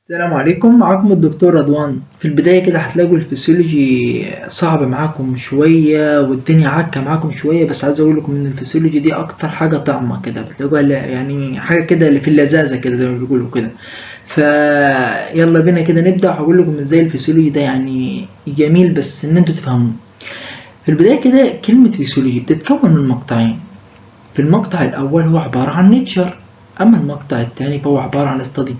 السلام عليكم، معاكم الدكتور رضوان. في البداية كده هتلاقوا الفسيولوجي صعب معاكم شوية والدنيا عكة معاكم شوية، بس عايز اقول لكم ان الفسيولوجي دي اكتر حاجة طعمة كده بتلاقوها، يعني حاجة كده اللي في اللذاذة كده زي ما بيقولوا كده. فيلا بينا كده نبدأ، هقول لكم ازاي الفسيولوجي ده يعني جميل بس ان انتوا تفهموه. في البداية كده كلمة فسيولوجي بتتكون من مقطعين. في المقطع الأول هو عبارة عن nature، أما المقطع الثاني فهو عبارة عن study.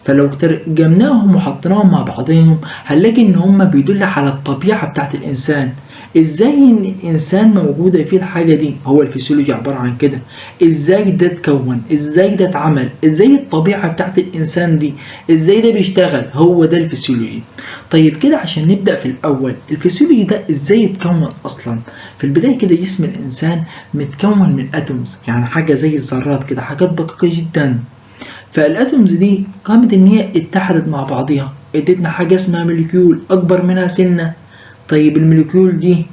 فلو ترجمناهم وحطيناهم مع بعضهم هنلاقي إن هما بيدل على الطبيعة بتاعت الإنسان، إزاي إن الإنسان موجودة فيه الحاجة دي. هو الفسيولوجي عبارة عن كده، إزاي ده اتكون، إزاي ده اتعمل، إزاي الطبيعة بتاعت الإنسان دي، إزاي ده بيشتغل، هو ده الفسيولوجي. طيب كده عشان نبدأ في الأول، الفسيولوجي ده إزاي اتكون أصلا؟ في البداية كده جسم الإنسان متكون من atoms، يعني حاجة زي الذرات كده، حاجات دقيقة جدا. فال atoms دي قامت إن هي اتحدت مع بعضيها، ادتنا حاجة اسمها molecule أكبر منها سنة. طيب ال molecule دي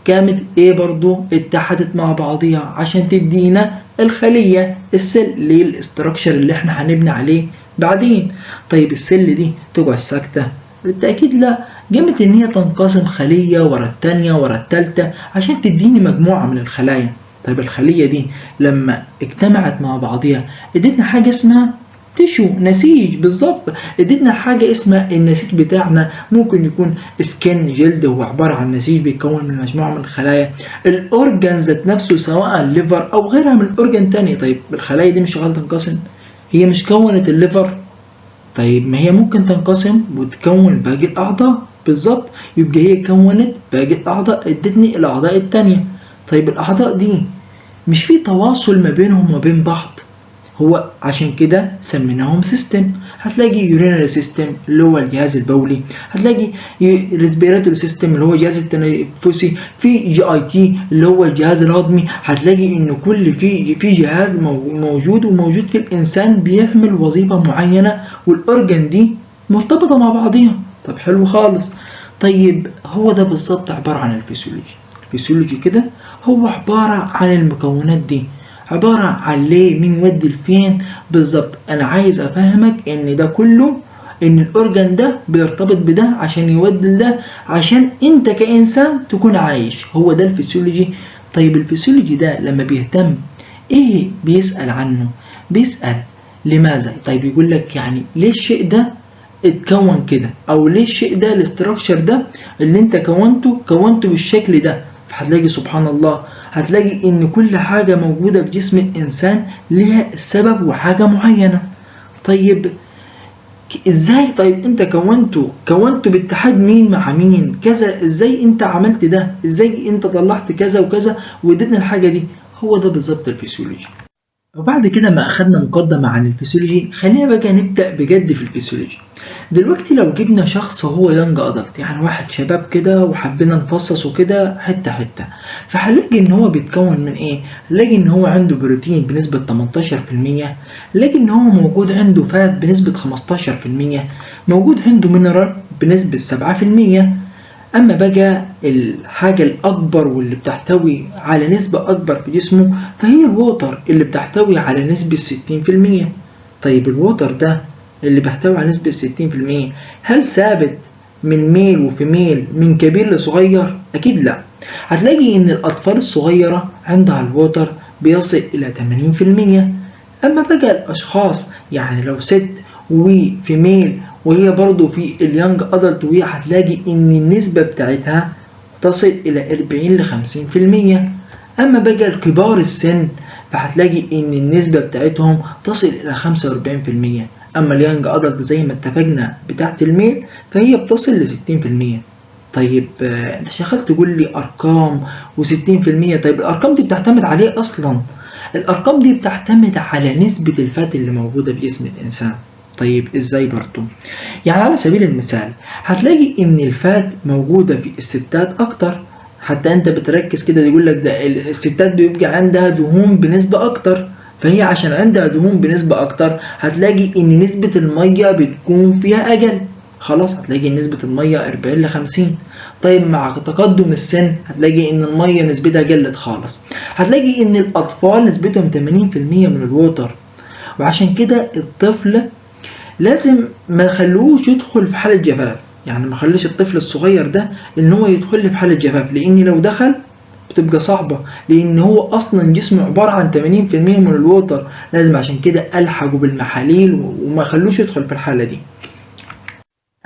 قامت إيه برضو؟ اتحدت مع بعضيها عشان تدينا الخلية، ال cell، اللي هي ال structure اللي احنا هنبني عليه بعدين. طيب ال cell دي تقعد ساكتة؟ بالتأكيد لا، قامت إن هي تنقسم خلية ورا التانية ورا التالتة عشان تديني مجموعة من الخلايا. طيب الخلية دي لما اجتمعت مع بعضيها ادتنا حاجة اسمها tissue، نسيج. بالظبط، ادتنا حاجة اسمها النسيج بتاعنا، ممكن يكون skin جلد، هو عبارة عن نسيج بيتكون من مجموعة من الخلايا. ال organ ذات نفسه سواء liver أو غيرها من ال organ تاني. طيب الخلايا دي مش شغالة تنقسم، هي مش كونت ال liver؟ طيب ما هي ممكن تنقسم وتكون باقي الأعضاء. بالظبط، يبقى هي كونت باقي الأعضاء، ادتني الأعضاء التانية. طيب الأعضاء دي مش في تواصل ما بينهم وما بين بعض؟ هو عشان كده سميناهم system. هتلاقي urinary system اللي هو الجهاز البولي، هتلاقي respiratory system اللي هو الجهاز التنفسي، في GIT اللي هو الجهاز الهضمي. هتلاقي ان كل في جهاز موجود وموجود في الانسان بيعمل وظيفة معينة، وال organ دي مرتبطة مع بعضيها. طب حلو خالص. طيب هو ده بالظبط عبارة عن الفسيولوجي. الفسيولوجي كده هو عبارة عن المكونات دي، عبارة عن ليه مين ودي لفين بالظبط. انا عايز افهمك ان ده كله، ان ال organ ده بيرتبط بده عشان يودي لده، عشان انت كانسان تكون عايش. هو ده الفسيولوجي. طيب الفسيولوجي ده لما بيهتم ايه بيسأل عنه؟ بيسأل لماذا. طيب يقول لك يعني ليه الشيء ده اتكون كده، او ليه الشيء ده ال structure ده اللي انت كونته كونته بالشكل ده. فهتلاقي سبحان الله، هتلاقي ان كل حاجة موجودة في جسم الانسان لها سبب وحاجة معينة. طيب ازاي؟ طيب انت كونته باتحاد مين مع مين كذا، ازاي انت عملت ده، ازاي انت طلعت كذا وكذا واديتنا الحاجة دي. هو ده بالظبط الفسيولوجي. وبعد كده ما اخدنا مقدمة عن الفسيولوجي، خلينا بقى نبدأ بجد في الفسيولوجي. دلوقتي لو جبنا شخص هو young adult، يعني واحد شباب كده، وحبينا نفصصه كده حتة حتة، فهنلاقي ان هو بيتكون من ايه؟ نلاقي ان هو عنده بروتين بنسبة 18%، نلاقي ان هو موجود عنده fat بنسبة 15%، موجود عنده mineral بنسبة 7%. اما بقى الحاجة الاكبر واللي بتحتوي على نسبة اكبر في جسمه فهي ال water اللي بتحتوي على نسبة 60%. طيب ال water ده اللي بيحتوي على نسبة 60% هل ثابت من male و female من كبير لصغير؟ أكيد لا. هتلاقي إن الأطفال الصغيرة عندها ال water بيصل إلى 80%. أما بقى الأشخاص يعني لو ست و female وهي برضو في ال young adult، وهي هتلاقي إن النسبة بتاعتها تصل إلى 40 ل 50%. أما بقى الكبار السن فهتلاقي إن النسبة بتاعتهم تصل إلى 45%. أما ال young adult زي ما اتفقنا بتاعت ال male فهي بتصل ل 60%. طيب انت شغال تقول لي ارقام و60%، طيب الارقام دي بتعتمد عليه اصلا؟ الارقام دي بتعتمد على نسبة ال fat اللي موجودة في جسم الانسان. طيب ازاي برضو؟ يعني على سبيل المثال هتلاقي ان ال fat موجودة في الستات اكتر، حتى انت بتركز كده يقول لك ده الستات بيبقى عندها دهون بنسبة اكتر، فهي عشان عندها دهون بنسبة اكتر هتلاقي ان نسبة المية بتكون فيها اقل. خلاص هتلاقي نسبة المية 40 ل 50. طيب مع تقدم السن هتلاقي ان المية نسبتها قلت خالص. هتلاقي ان الاطفال نسبتهم 80% من ال water، وعشان كده الطفل لازم ما خلوش يدخل في حالة جفاف، يعني ما خليش الطفل الصغير ده ان هو يدخل في حالة جفاف، لان لو دخل بتبقى صعبة، لان هو اصلا جسمه عبارة عن 80% من ال water، لازم عشان كده الحقه بالمحاليل وما خلوش يدخل في الحالة دي.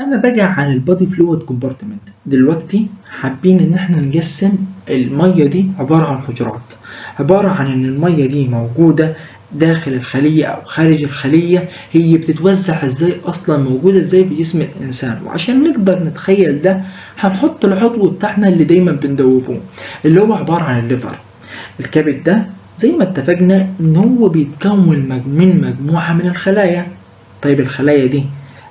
اما بقى عن ال body fluid compartment، دلوقتي حابين ان احنا نقسم المية دي عبارة عن حجرات، عبارة عن ان المية دي موجودة داخل الخلية او خارج الخلية، هي بتتوزع ازاي اصلا، موجودة ازاي في جسم الانسان. وعشان نقدر نتخيل ده هنحط العضو بتاعنا اللي دايما بندوبوه اللي هو عبارة عن ال liver. الكبد ده زي ما اتفقنا ان هو بيتكون من مجموعة من الخلايا. طيب الخلايا دي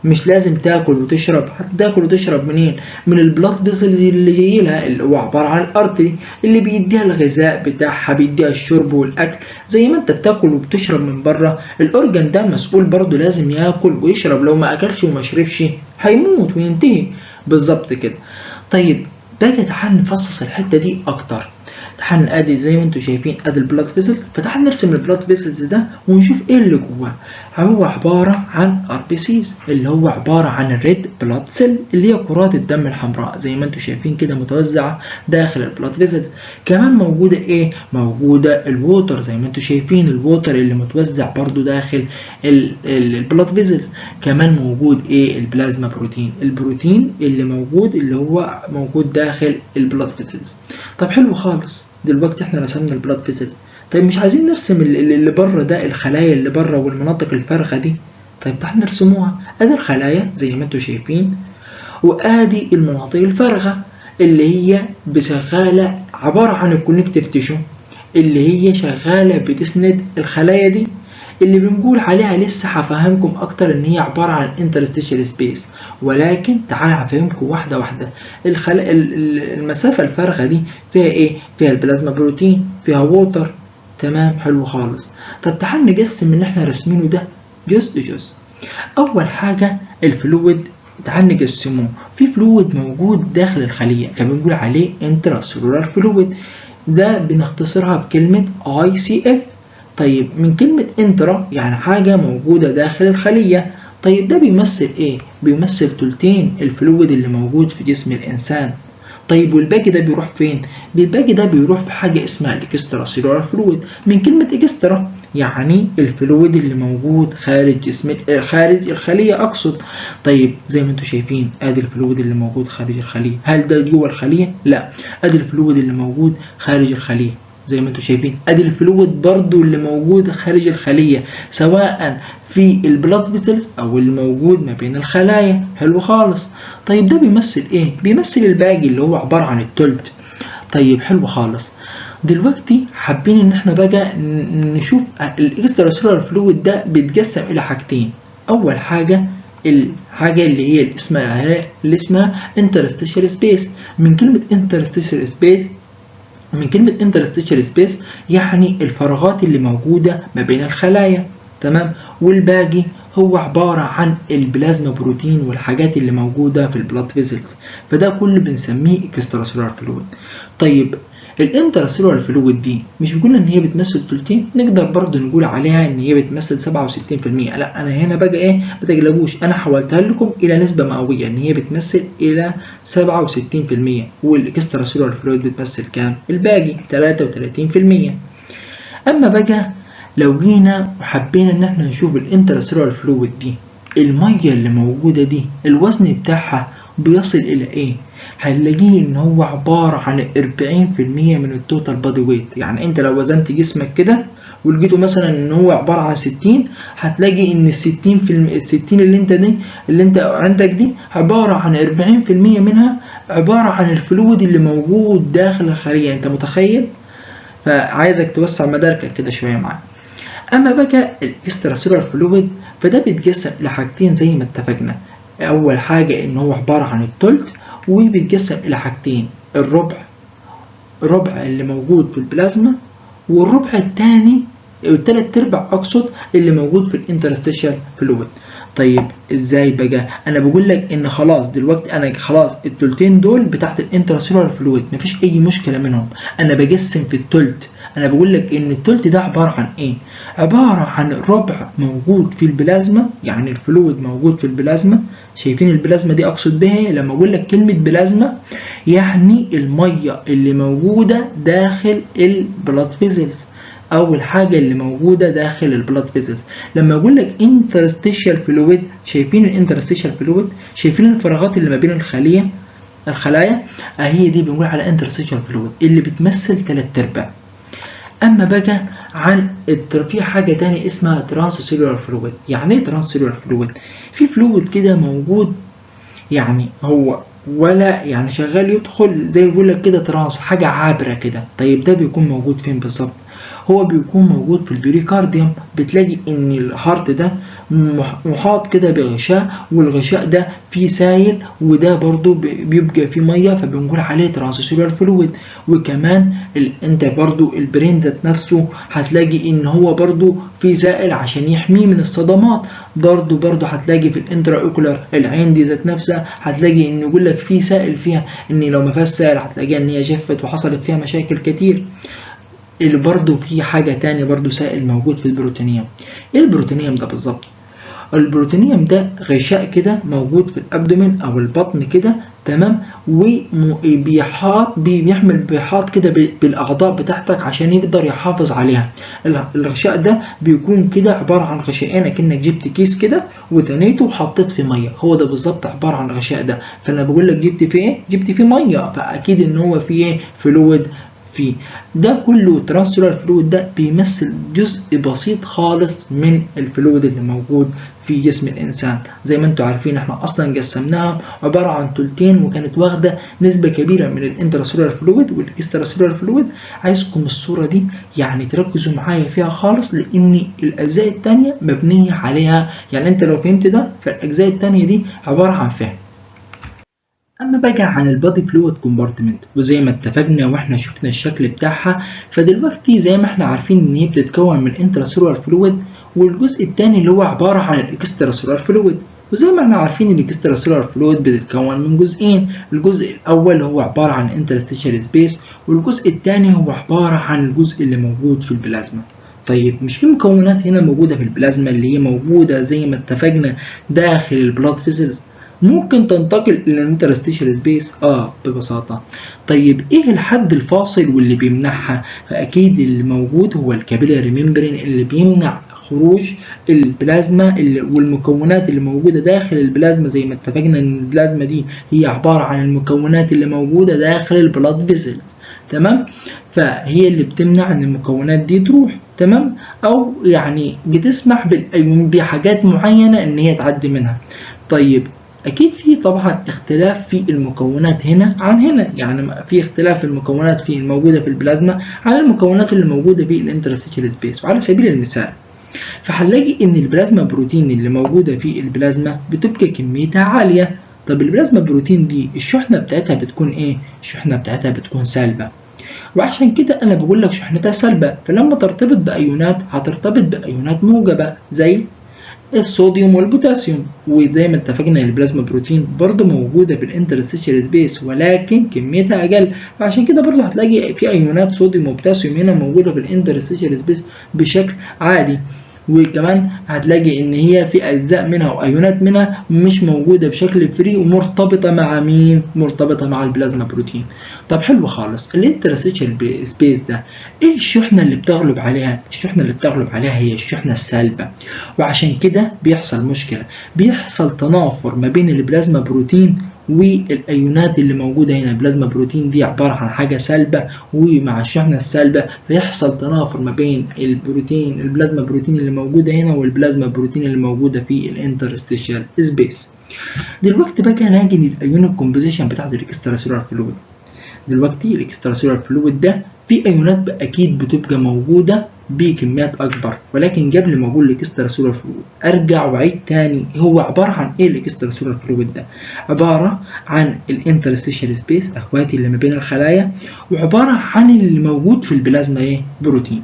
مش لازم تاكل وتشرب، هتاكل وتشرب منين؟ من ال blood vessels اللي جاي لها اللي هو عبارة عن ال artery اللي بيديها الغذاء بتاعها، بيديها الشرب والاكل. زي ما انت بتاكل وبتشرب من بره، ال organ ده مسؤول برضه لازم ياكل ويشرب، لو ما اكلش وما شربش هيموت وينتهي بالظبط كده. طيب باجي تعال نفصص الحتة دي اكتر. تعال ادي زي ما انتم شايفين ادي ال blood vessels، فتعال نرسم ال blood vessels ده ونشوف ايه اللي جواه. هو عبارة عن RBCs اللي هو عبارة عن ال red blood cell اللي هي كرات الدم الحمراء زي ما انتم شايفين كده متوزعة داخل ال blood vessels. كمان موجودة ايه؟ موجودة ال water زي ما انتم شايفين، ال water اللي متوزع برضو داخل ال blood vessels. كمان موجود ايه؟ ال plasma protein، البروتين اللي موجود اللي هو موجود داخل ال blood vessels. طب حلو خالص، دلوقتي احنا رسمنا ال blood vessels. طيب مش عايزين نرسم اللي بره ده، الخلايا اللي بره والمناطق الفارغة دي. طيب تعال نرسموها. ادي الخلايا زي ما انتم شايفين، وادي المناطق الفارغة اللي هي بشغاله عبارة عن ال connective tissue اللي هي شغالة بتسند الخلايا دي، اللي بنقول عليها لسه هفهمكم اكتر ان هي عبارة عن interstitial space، ولكن تعال هفهمكم واحدة واحدة. المسافة الفارغة دي فيها ايه؟ فيها ال plasma protein، فيها water. تمام، حلو خالص. طب تعال نقسم اللي احنا راسمينه ده جزء جزء. اول حاجة ال fluid تعال نقسمه. في fluid موجود داخل الخلية فبنقول عليه intracellular fluid، ده بنختصرها بكلمه ICF. طيب من كلمة intra يعني حاجة موجودة داخل الخلية. طيب ده بيمثل ايه؟ بيمثل تلتين ال fluid اللي موجود في جسم الإنسان. طيب والباقي ده بيروح فين؟ الباقي ده بيروح في حاجة اسمها ال extracellular fluid. من كلمة extra يعني ال fluid اللي موجود خارج جسم، خارج الخلية أقصد. طيب زي ما انتم شايفين ادي ال fluid اللي موجود خارج الخلية. هل ده جوه الخلية؟ لا، ادي ال fluid اللي موجود خارج الخلية زي ما انتم شايفين. ادي ال fluid برضو اللي موجود خارج الخلية سواء في ال blood vessels او اللي موجود ما بين الخلايا. حلو خالص. طيب ده بيمثل ايه؟ بيمثل الباقي اللي هو عبارة عن التلت. طيب حلو خالص. دلوقتي حابين ان احنا بقى نشوف ال extracellular fluid ده بيتقسم الى حاجتين. اول حاجة الحاجة اللي هي اللي اسمها interstitial space. من كلمة interstitial space، من كلمة interstitial space يعني الفراغات اللي موجودة ما بين الخلايا. تمام. والباقي هو عبارة عن ال plasma protein والحاجات اللي موجودة في ال blood vessels، فده كله بنسميه extracellular fluid. طيب ال intracellular fluid دي مش بنقول ان هي بتمثل تلتين؟ نقدر برضو نقول عليها ان هي بتمثل 67%. لا انا هنا بقى ايه، ما تقلقوش، انا حولتها لكم الى نسبة مئوية ان هي بتمثل الى 67%، وال extracellular fluid بتمثل كام؟ الباقي 33%. اما بقى لو جينا وحبينا ان احنا نشوف ال intracellular fluid دي، المية اللي موجودة دي الوزن بتاعها بيصل الى ايه؟ هنلاقيه ان هو عبارة عن 40% من ال total body weight. يعني انت لو وزنت جسمك كده ولقيته مثلا ان هو عبارة عن 60، هتلاقي ان ال 60 اللي انت دي اللي انت عندك دي عبارة عن 40% منها عبارة عن ال fluid اللي موجود داخل الخلية. انت متخيل؟ فعايزك توسع مداركك كده شوية معايا. اما بقى ال extracellular fluid فده بيتقسم لحاجتين زي ما اتفقنا. اول حاجة ان هو عبارة عن التلت، وبيتقسم الى حاجتين، الربع ربع اللي موجود في البلازما، والربع الثاني التلات ارباع اقصد اللي موجود في ال interstitial fluid. طيب ازاي بقى؟ انا بقول لك ان خلاص دلوقتي انا خلاص التلتين دول بتاعت ال intracellular fluid مفيش اي مشكلة منهم، انا بقسم في التلت. انا بقول لك ان التلت ده عبارة عن ايه؟ عبارة عن ربع موجود في البلازما، يعني ال fluid موجود في البلازما. شايفين البلازما دي اقصد بها ايه؟ لما اقول لك كلمة بلازما يعني المية اللي موجودة داخل ال blood vessels، او الحاجة اللي موجودة داخل ال blood vessels. لما اقول لك interstitial fluid، شايفين ال interstitial fluid؟ شايفين الفراغات اللي ما بين الخلايا؟ اهي دي بنقول على interstitial fluid اللي بتمثل 3/4. اما بقى عن في حاجة تاني اسمها transcellular fluid. يعني ايه transcellular fluid؟ في fluid كده موجود، يعني هو ولا يعني شغال يدخل زي ما بيقول لك كده trans، حاجة عابرة كده. طيب ده بيكون موجود فين بالظبط؟ هو بيكون موجود في ال pericardium. بتلاقي ان ال heart ده محاط كده بغشاء، والغشاء ده فيه سايل، وده برضو بيبقى فيه ميه، فبنقول عليه transcellular fluid. وكمان انت برضو ال brain ذات نفسه هتلاقي ان هو برضو فيه سائل عشان يحميه من الصدمات. برضو هتلاقي في ال intraocular، العين دي ذات نفسها هتلاقي ان يقول لك فيه سائل فيها، ان لو ما فيهاش سائل هتلاقيها ان هي جفت وحصلت فيها مشاكل كتير. اللي برضو في حاجة تانية برضو سائل موجود في ال peritoneum. ايه ال peritoneum ده بالظبط؟ ال peritoneum ده غشاء كده موجود في ال abdomen او البطن كده، تمام، وبيحاط بيحمل بيحاط كده بالاعضاء بتاعتك عشان يقدر يحافظ عليها. الغشاء ده بيكون كده عبارة عن غشائين، اكنك جبت كيس كده وتنيته وحطيت فيه ميه، هو ده بالظبط عبارة عن الغشاء ده. فانا بقول لك جبت فيه ايه؟ جبت فيه ميه، فاكيد ان هو فيه ايه؟ fluid فيه. ده كله transcellular fluid، ده بيمثل جزء بسيط خالص من ال fluid اللي موجود في جسم الإنسان. زي ما انتم عارفين احنا أصلا قسمناها عبارة عن تلتين، وكانت واخدة نسبة كبيرة من ال intracellular fluid وال extracellular fluid. عايزكم الصورة دي يعني تركزوا معايا فيها خالص، لأن الأجزاء التانية مبنية عليها، يعني انت لو فهمت ده فالأجزاء التانية دي عبارة عن فهم. اما بقى عن ال body fluid compartment، وزي ما اتفقنا واحنا شفنا الشكل بتاعها، فدلوقتي زي ما احنا عارفين ان هي بتتكون من intracellular fluid والجزء الثاني اللي هو عبارة عن ال extracellular fluid. وزي ما احنا عارفين ان ال extracellular fluid بتتكون من جزئين، الجزء الاول هو عبارة عن interstitial space، والجزء الثاني هو عبارة عن الجزء اللي موجود في البلازما. طيب مش في مكونات هنا موجودة في البلازما اللي هي موجودة زي ما اتفقنا داخل ال blood vessels ممكن تنتقل الى ال interstitial space؟ ببساطة. طيب ايه الحد الفاصل واللي بيمنعها؟ فاكيد اللي موجود هو ال capillary membrane اللي بيمنع خروج البلازما والمكونات اللي موجودة داخل البلازما. زي ما اتفقنا ان البلازما دي هي عبارة عن المكونات اللي موجودة داخل ال blood vessels، تمام، فهي اللي بتمنع ان المكونات دي تروح، تمام، او يعني بتسمح بحاجات معينة ان هي تعدي منها. طيب اكيد في طبعا اختلاف في المكونات هنا عن هنا، يعني في اختلاف في المكونات في الموجودة في البلازما عن المكونات اللي موجودة في ال interstitial space. وعلى سبيل المثال فهنلاقي ان ال plasma protein اللي موجودة في البلازما بتبقى كميتها عالية. طب ال plasma protein دي الشحنة بتاعتها بتكون ايه؟ الشحنة بتاعتها بتكون سالبة، وعشان كده انا بقول لك شحنتها سالبة، فلما ترتبط بايونات هترتبط بايونات موجبة زي الصوديوم والبوتاسيوم. وزي ما اتفقنا ال plasma protein برضه موجودة في ال interstitial space ولكن كميتها اقل، فعشان كده برضه هتلاقي في ايونات صوديوم وبوتاسيوم هنا موجودة في ال interstitial space بشكل عادي. وكمان هتلاقي ان هي في اجزاء منها وايونات منها مش موجودة بشكل free ومرتبطة مع مين؟ مرتبطة مع ال plasma protein. طب حلو خالص، ال interstitial space ده ايه الشحنة اللي بتغلب عليها؟ الشحنة اللي بتغلب عليها هي الشحنة السالبه، وعشان كده بيحصل مشكلة، بيحصل تنافر ما بين ال plasma protein والايونات اللي موجودة هنا. ال plasma protein دي عبارة عن حاجة سالبه ومع الشحنة السالبه، فيحصل تنافر ما بين البروتين ال plasma protein اللي موجودة هنا وال plasma protein اللي موجودة في ال interstitial space. دلوقتي بقى نيجي لل ionic composition بتاعت ال extracellular fluid. دلوقتي ال extracellular fluid ده في ايونات اكيد بتبقى موجودة بكميات اكبر، ولكن قبل ما اقول ال extracellular fluid ارجع واعيد تاني هو عبارة عن ايه ال extracellular fluid ده؟ عبارة عن ال interstitial space اخواتي اللي ما بين الخلايا، وعبارة عن اللي موجود في البلازما ايه؟ بروتين.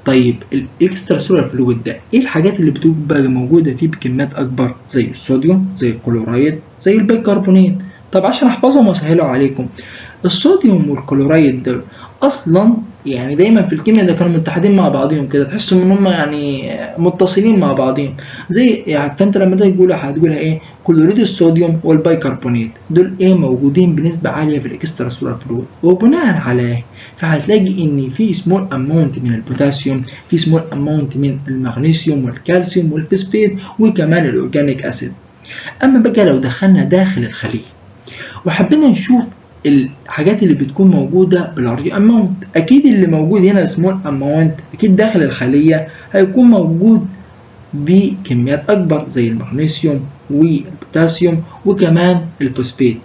طيب ال extracellular fluid ده ايه الحاجات اللي بتبقى موجودة فيه بكميات اكبر؟ زي الصوديوم، زي الكلورايد، زي البيكربونات. طب عشان احفظهم واسهلها عليكم، الصوديوم والكلورايد دول اصلا يعني دايما في الكيمياء ده كانوا متحدين مع بعضهم كده، تحسوا ان هم يعني متصلين مع بعضهم زي يعني. فانت لما تيجي تقولها هتقولها ايه؟ كلوريد الصوديوم والبيكربونات دول ايه؟ موجودين بنسبة عالية في ال extracellular fluid. وبناء على فهتلاقي ان في small amount من البوتاسيوم، في small amount من المغنيسيوم والكالسيوم والفوسفات وكمان ال organic acid. اما بقى لو دخلنا داخل الخلية وحبينا نشوف الحاجات اللي بتكون موجودة ب large amount، اكيد اللي موجود هنا small amount اكيد داخل الخلية هيكون موجود بكميات اكبر زي المغنيسيوم والبوتاسيوم وكمان الفوسفات.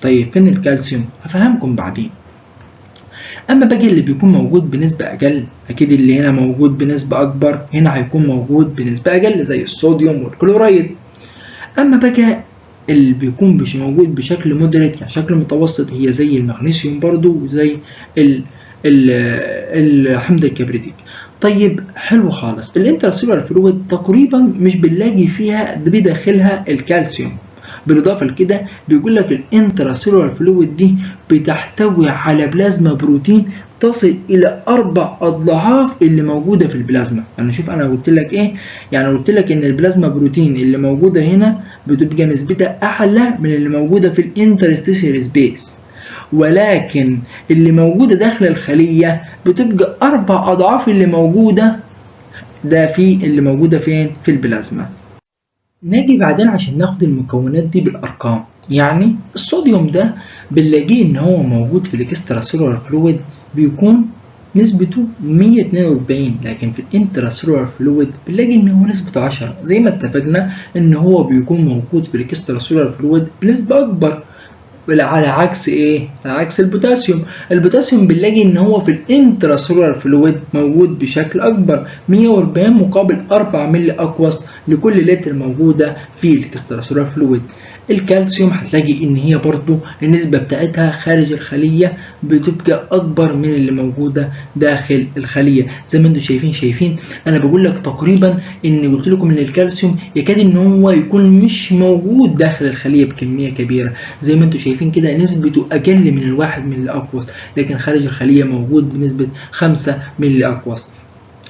طيب فين الكالسيوم؟ هفهمكم بعدين. اما باقي اللي بيكون موجود بنسبة اقل، اكيد اللي هنا موجود بنسبة اكبر هنا هيكون موجود بنسبة اقل زي الصوديوم والكلورايد. اما بقى اللي بيكون مش موجود بشكل moderate يعني شكل متوسط هي زي المغنيسيوم برضو وزي ال ال الحمض الكبريتيك. طيب حلو خالص. ال intracellular fluid تقريبا مش بنلاقي فيها بداخلها الكالسيوم. بالاضافة لكده بيقول لك ال intracellular fluid دي بتحتوي على plasma protein تصل الى 4 اضعاف اللي موجودة في البلازما. يعني شوف انا قلت لك ايه، يعني قلت لك ان ال plasma protein اللي موجودة هنا بتبقى نسبتها اعلى من اللي موجودة في ال interstitial space، ولكن اللي موجودة داخل الخلية بتبقى 4 اضعاف اللي موجودة ده في اللي موجودة فين؟ في البلازما. نيجي بعدين عشان ناخد المكونات دي بالارقام. يعني الصوديوم ده بنلاقيه ان هو موجود في ال extracellular fluid بيكون نسبته 142، لكن في ال intracellular fluid بنلاقي ان هو نسبته 10. زي ما اتفقنا ان هو بيكون موجود في ال extracellular fluid بنسبة اكبر، على عكس ايه؟ على عكس البوتاسيوم. البوتاسيوم بنلاقي ان هو في ال intracellular fluid موجود بشكل اكبر، 140 مقابل 4 ملي aqueous لكل لتر موجودة في ال extracellular fluid. الكالسيوم هتلاقي ان هي برضو النسبة بتاعتها خارج الخلية بتبقى اكبر من اللي موجودة داخل الخلية. زي ما انتم شايفين انا بقول لك تقريبا ان قلت لكم ان الكالسيوم يكاد ان هو يكون مش موجود داخل الخلية بكمية كبيرة. زي ما انتم شايفين كده نسبته اقل من 1 ملي aqueous، لكن خارج الخلية موجود بنسبة 5 ملي aqueous.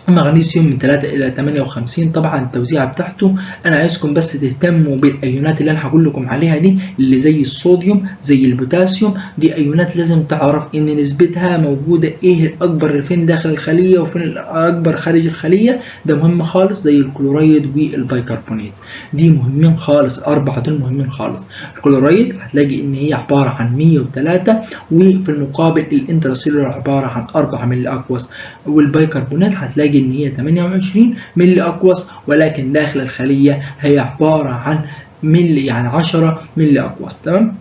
المغنيسيوم من 3 الى 58. طبعا التوزيعه بتاعته انا عايزكم بس تهتموا بالايونات اللي انا هقول لكم عليها دي، اللي زي الصوديوم زي البوتاسيوم، دي ايونات لازم تعرف ان نسبتها موجودة ايه الاكبر فين داخل الخلية وفين الاكبر خارج الخلية، ده مهم خالص. زي الكلورايد والبيكربونات دي مهمين خالص، الاربعة دول مهمين خالص. الكلورايد هتلاقي ان هي عبارة عن 103، وفي المقابل ال intracellular عبارة عن 4 ملي aqueous، والبيكربونات هتلاقي ان هي 28 ملي aqueous، ولكن داخل الخلية هي عبارة عن ملي يعني 10 ملي aqueous. تمام؟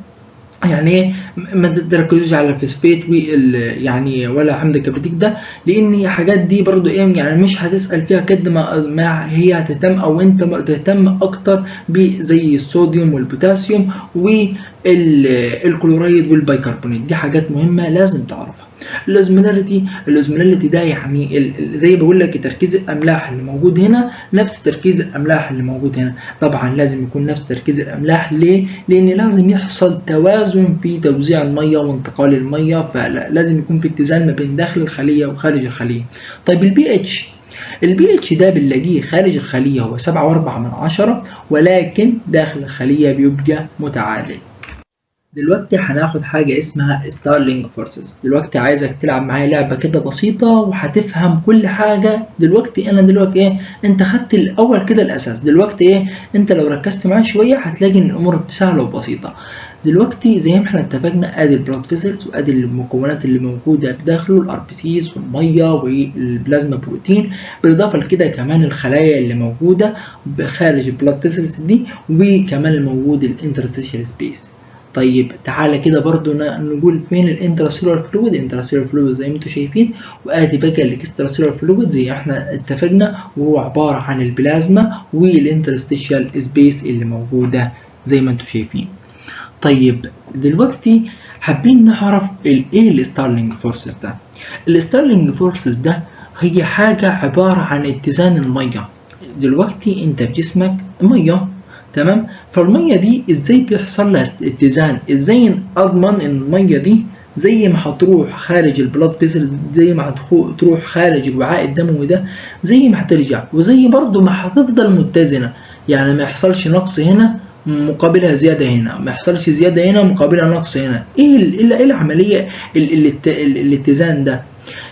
يعني ايه ما تركزوش على الفوسفات وال يعني ولا حمض الكبريتيك ده، لان الحاجات دي برضو ايه يعني مش هتسأل فيها قد ما هي هتهتم او انت تهتم اكتر بزي الصوديوم والبوتاسيوم والكلورايد والبيكربونات، دي حاجات مهمة لازم تعرفها. ال osmolality ده يعني زي بقول لك تركيز الاملاح اللي موجود هنا نفس تركيز الاملاح اللي موجود هنا، طبعا لازم يكون نفس تركيز الاملاح. ليه؟ لان لازم يحصل توازن في توزيع المية وانتقال المية، فلازم يكون في اتزان ما بين داخل الخلية وخارج الخلية. طيب البي اتش ده بنلاقيه خارج الخلية هو 7.4، ولكن داخل الخلية بيبقى متعادل. دلوقتي هناخد حاجة اسمها Starling forces. دلوقتي عايزك تلعب معايا لعبة كده بسيطة وهتفهم كل حاجة. دلوقتي انا دلوقتي ايه، انت خدت الاول كده الاساس، دلوقتي ايه انت لو ركزت معايا شوية هتلاقي ان الامور سهلة وبسيطة. دلوقتي زي ما احنا اتفقنا ادي ال blood vessels وادي المكونات اللي موجودة بداخله ال RBCs والمية وال plasma protein، بالاضافة لكده كمان الخلايا اللي موجودة خارج ال blood vessels دي، وكمان الموجود ال interstitial space. طيب تعالى كده برضو نقول فين ال intracellular fluid. ال intracellular fluid زي ما انتم شايفين، وادي بقى ال extracellular fluid زي ما احنا اتفقنا، وهو عبارة عن البلازما وال interstitial space اللي موجودة زي ما انتم شايفين. طيب دلوقتي حابين نعرف ايه ال Starling forces ده. ال Starling forces ده هي حاجة عبارة عن اتزان المية. دلوقتي انت في جسمك مية، تمام؟ فالميه دي ازاي بيحصل لها اتزان؟ ازاي اضمن ان المية دي زي ما هتروح خارج ال blood vessels، زي ما هتروح خارج الوعاء الدموي ده، زي ما هترجع، وزي برضو ما هتفضل متزنة. يعني ما يحصلش نقص هنا مقابلها زيادة هنا، ما يحصلش زيادة هنا مقابلها نقص هنا. ايه العملية الاتزان ده؟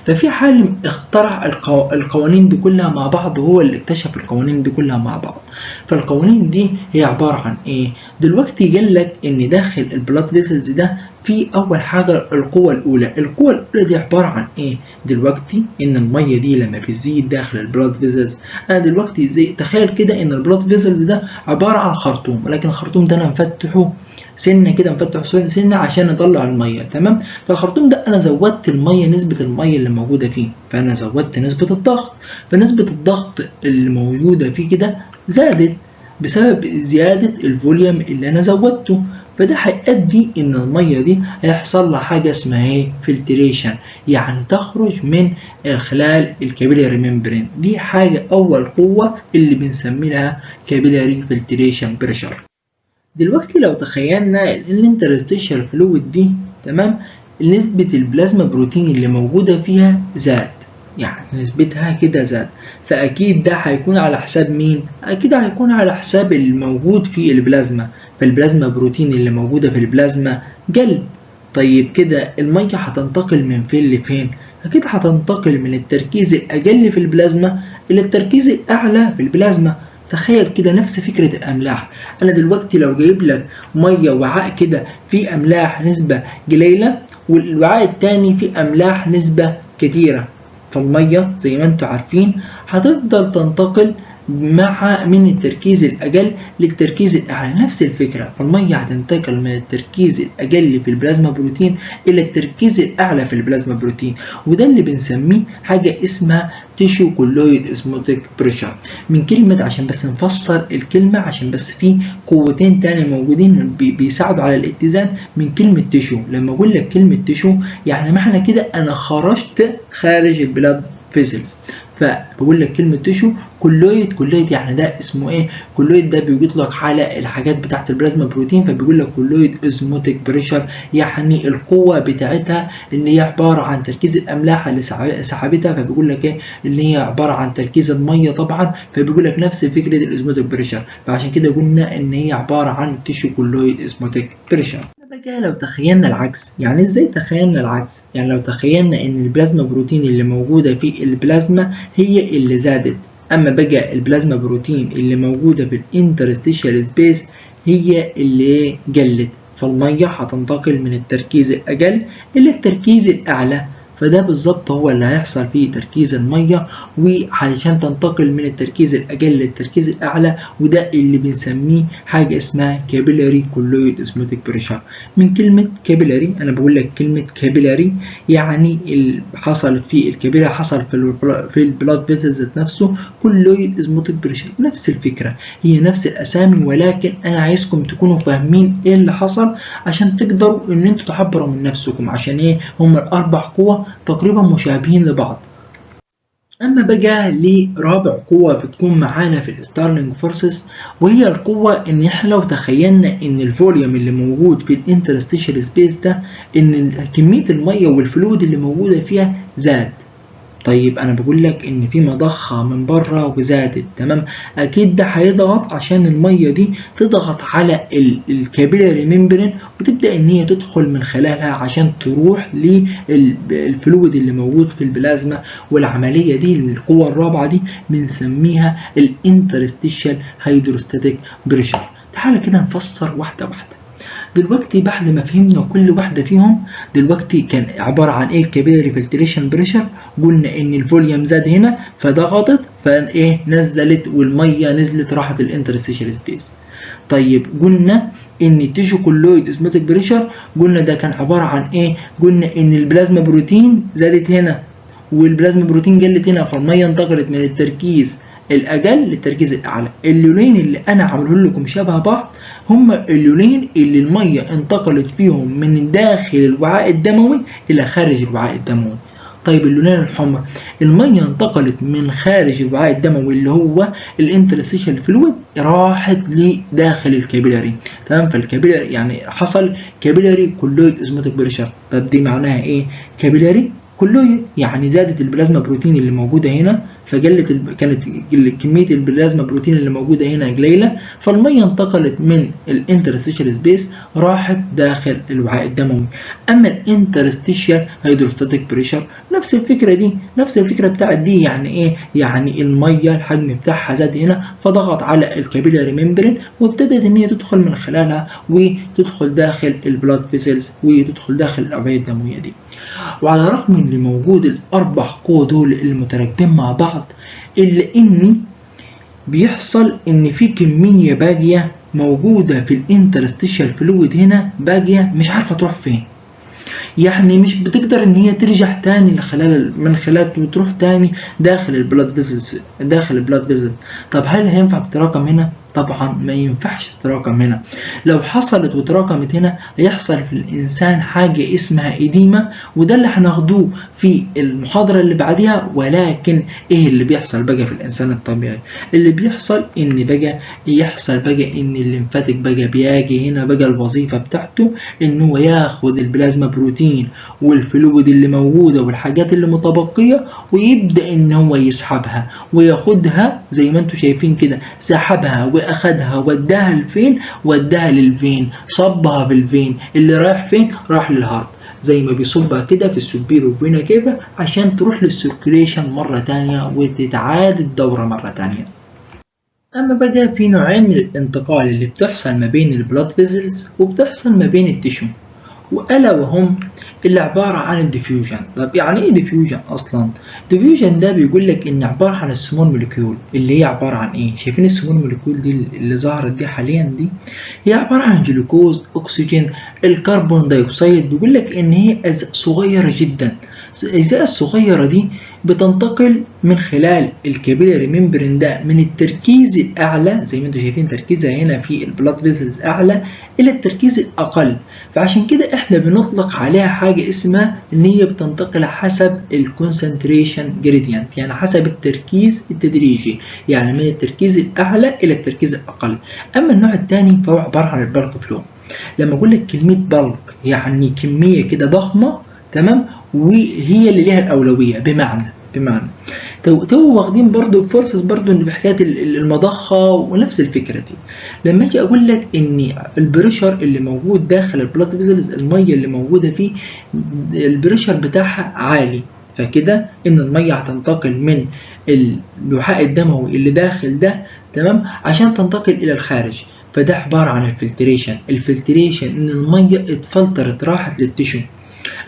ففي عالم اخترع القوانين دي كلها مع بعض، وهو اللي اكتشف القوانين دي كلها مع بعض. فالقوانين دي هي عبارة عن ايه؟ دلوقتي قال لك ان داخل ال blood vessels ده في اول حاجة القوة الاولى. القوة الاولى دي عبارة عن ايه؟ دلوقتي ان المية دي لما بتزيد داخل ال blood vessels، انا دلوقتي زي تخيل كده ان ال blood vessels ده عبارة عن خرطوم، ولكن الخرطوم ده انا مفتحة سنة كده، مفتح سنة عشان اطلع المية، تمام؟ فالخرطوم ده انا زودت المية، نسبه المية اللي موجودة فيه، فانا زودت نسبه الضغط، فنسبة الضغط اللي موجودة فيه كده زادت بسبب زيادة ال volume اللي انا زودته. فده هيؤدي ان المية دي هيحصل لها حاجة اسمها ايه؟ filtration، يعني تخرج من خلال ال capillary membrane. دي حاجة اول قوة اللي بنسميها capillary filtration pressure. دلوقتي لو تخيلنا ال interstitial fluid دي، تمام، نسبة ال plasma protein اللي موجودة فيها زاد، يعني نسبتها كده زاد، فأكيد ده هيكون على حساب مين؟ أكيد هيكون على حساب الموجود في البلازما، فال plasma protein اللي موجودة في البلازما قل. طيب كده المية هتنتقل من فين لفين؟ أكيد هتنتقل من التركيز الأقل في البلازما إلى التركيز الأعلى في البلازما. تخيل كده نفس فكرة الأملاح. أنا دلوقتي لو جايب لك مية وعاء كده فيه أملاح نسبة قليلة، والوعاء التاني فيه أملاح نسبة كتيرة، فالمية زي ما انتم عارفين هتفضل تنتقل مع من التركيز الأقل للتركيز الأعلى. نفس الفكرة، فالمية هتنتقل من التركيز الأقل في ال plasma protein إلى التركيز الأعلى في ال plasma protein، وده اللي بنسميه حاجة اسمها tissue colloid osmotic pressure. من كلمة، عشان بس نفسر الكلمة، عشان بس في قوتين تاني موجودين بيساعدوا على الاتزان، من كلمة tissue. لما أقول لك كلمة tissue يعني معنى كده أنا خرجت خارج ال blood vessels. فبقول لك كلمة tissue colloid، colloid يعني ده اسمه ايه؟ colloid ده بيطلق على الحاجات بتاعت ال plasma protein، فبيقول لك colloid osmotic pressure، يعني القوة بتاعتها اللي هي عبارة عن تركيز الأملاح اللي سحبتها، فبيقول لك ايه؟ اللي هي عبارة عن تركيز المية طبعا، فبيقول لك نفس فكرة ال osmotic pressure، فعشان كده قلنا ان هي عبارة عن tissue colloid osmotic pressure. بقى لو تخيلنا العكس، يعني ازاي تخيلنا العكس؟ يعني لو تخيلنا ان ال plasma protein اللي موجودة في البلازما هي اللي زادت، اما بقى ال plasma protein اللي موجودة في ال interstitial space هي اللي قلت، فالمية هتنتقل من التركيز الاقل الى التركيز الاعلى. فده بالظبط هو اللي هيحصل فيه تركيز المية، وعشان تنتقل من التركيز الأقل للتركيز الأعلى، وده اللي بنسميه حاجة اسمها capillary colloid osmotic pressure. من كلمة capillary، أنا بقول لك كلمة capillary يعني اللي حصلت في ال capillary، حصل في ال blood vessels ذات نفسه colloid osmotic pressure. نفس الفكرة، هي نفس الأسامي، ولكن أنا عايزكم تكونوا فاهمين إيه اللي حصل عشان تقدروا إن أنتوا تعبروا من نفسكم، عشان إيه هم الأربع قوى تقريبا مشابهين لبعض. اما بقى لرابع قوة بتكون معانا في ال Starling forces، وهي القوة ان احنا لو تخيلنا ان ال volume اللي موجود في ال interstitial space ده، ان كمية المية وال fluid اللي موجودة فيها زاد. طيب انا بقول لك ان في مضخة من بره وزادت، تمام، اكيد ده هيضغط عشان المية دي تضغط على ال capillary membrane وتبدأ ان هي تدخل من خلالها عشان تروح لل fluid اللي موجود في البلازما. والعملية دي، القوة الرابعة دي، بنسميها ال interstitial hydrostatic pressure. تعالى كده نفسر واحدة واحدة. دلوقتي بعد ما فهمنا كل واحدة فيهم، دلوقتي كان عبارة عن ايه ال capillary filtration pressure؟ قلنا ان ال volume زاد هنا فضغطت، فايه؟ نزلت، والمية نزلت راحت ال interstitial space. طيب قلنا ان ال tissue colloid osmotic pressure، قلنا ده كان عبارة عن ايه؟ قلنا ان ال plasma protein زادت هنا وال plasma protein قلت هنا، فالميه انتقلت من التركيز الاقل للتركيز الاعلى. اللونين اللي انا عامله لكم شبه بعض هما اللونين اللي المية انتقلت فيهم من داخل الوعاء الدموي الى خارج الوعاء الدموي. طيب اللونين الحمر، المية انتقلت من خارج الوعاء الدموي اللي هو ال interstitial fluid، راحت لداخل ال capillary. تمام، فال capillary يعني حصل capillary colloid osmotic pressure. طب دي معناها ايه؟ capillary colloid يعني زادت ال plasma protein اللي موجودة هنا، فقلت كانت كمية ال plasma protein اللي موجودة هنا قليله، فالميه انتقلت من ال interstitial space راحت داخل الوعاء الدموي. اما ال interstitial hydrostatic pressure نفس الفكرة دي، نفس الفكرة بتاعت دي، يعني ايه؟ يعني المية الحجم بتاعها زاد هنا، فضغط على ال capillary membrane وابتدت ان هي تدخل من خلالها وتدخل داخل ال blood vessels وتدخل داخل الاوعية الدموية دي. وعلى الرغم من اللي موجود الاربع قوى دول المتراكبين مع بعض، الا ان بيحصل ان في كمية باقية موجودة في ال interstitial fluid هنا، باقية مش عارفه تروح فين، يعني مش بتقدر ان هي ترجع تاني من خلال وتروح تاني داخل ال blood vessels، داخل ال blood vessel. طب هل هينفع تتراكم هنا؟ طبعا ما ينفعش تتراكم هنا. لو حصلت وتراكمت هنا هيحصل في الانسان حاجة اسمها edema، وده اللي هناخدوه في المحاضرة اللي بعديها. ولكن ايه اللي بيحصل بقى في الانسان الطبيعي؟ اللي بيحصل ان بقى يحصل بقى ان ال lymphatic بقى بيجي هنا بقى الوظيفة بتاعته ان هو ياخد ال plasma protein وال fluid اللي موجودة والحاجات اللي متبقيه، ويبدا ان هو يسحبها وياخدها زي ما انتم شايفين كده، سحبها واخدها وداها لفين؟ وداها لل vein، صبها في ال vein اللي رايح فين؟ راح لل heart، زي ما بيصبها كده في ال superior vena cava عشان تروح لل circulation مرة تانية وتتعاد الدورة مرة تانية. أما بقى في نوعين من الانتقال اللي بتحصل ما بين ال blood vessels وبتحصل ما بين ال tissue، وألا وهم اللي عبارة عن ال diffusion. طب يعني ايه diffusion اصلا؟ diffusion ده بيقول لك ان عبارة عن ال small molecule اللي هي عبارة عن ايه؟ شايفين ال small molecule دي اللي ظهرت دي حاليا؟ دي هي عبارة عن جلوكوز، اكسجين، ال carbon dioxide. بيقول لك ان هي اجزاء صغيرة جدا. الاجزاء الصغيرة دي بتنتقل من خلال ال capillary membrane ده من التركيز الاعلى، زي ما انتم شايفين تركيزها هنا في ال blood vessels اعلى، الى التركيز الاقل. فعشان كده احنا بنطلق عليها حاجة اسمها ان هي بتنتقل حسب ال concentration gradient، يعني حسب التركيز التدريجي، يعني من التركيز الاعلى الى التركيز الاقل. اما النوع الثاني فهو عبارة عن ال bulk flow. لما اقول لك كلمة bulk يعني كمية كده ضخمه، تمام، وهي اللي ليها الاولويه. بمعنى تو واخدين برضو forces برضو ان بحكاية المضخه ونفس الفكرة دي. لما اجي اقول لك ان ال pressure اللي موجود داخل ال blood vessels، المية اللي موجودة فيه ال pressure بتاعها عالي، فكده ان المية هتنتقل من الوعاء الدموي اللي داخل ده، تمام، عشان تنتقل الى الخارج. فده عبارة عن ال filtration. ال filtration ان المية اتفلترت راحت لل tissue.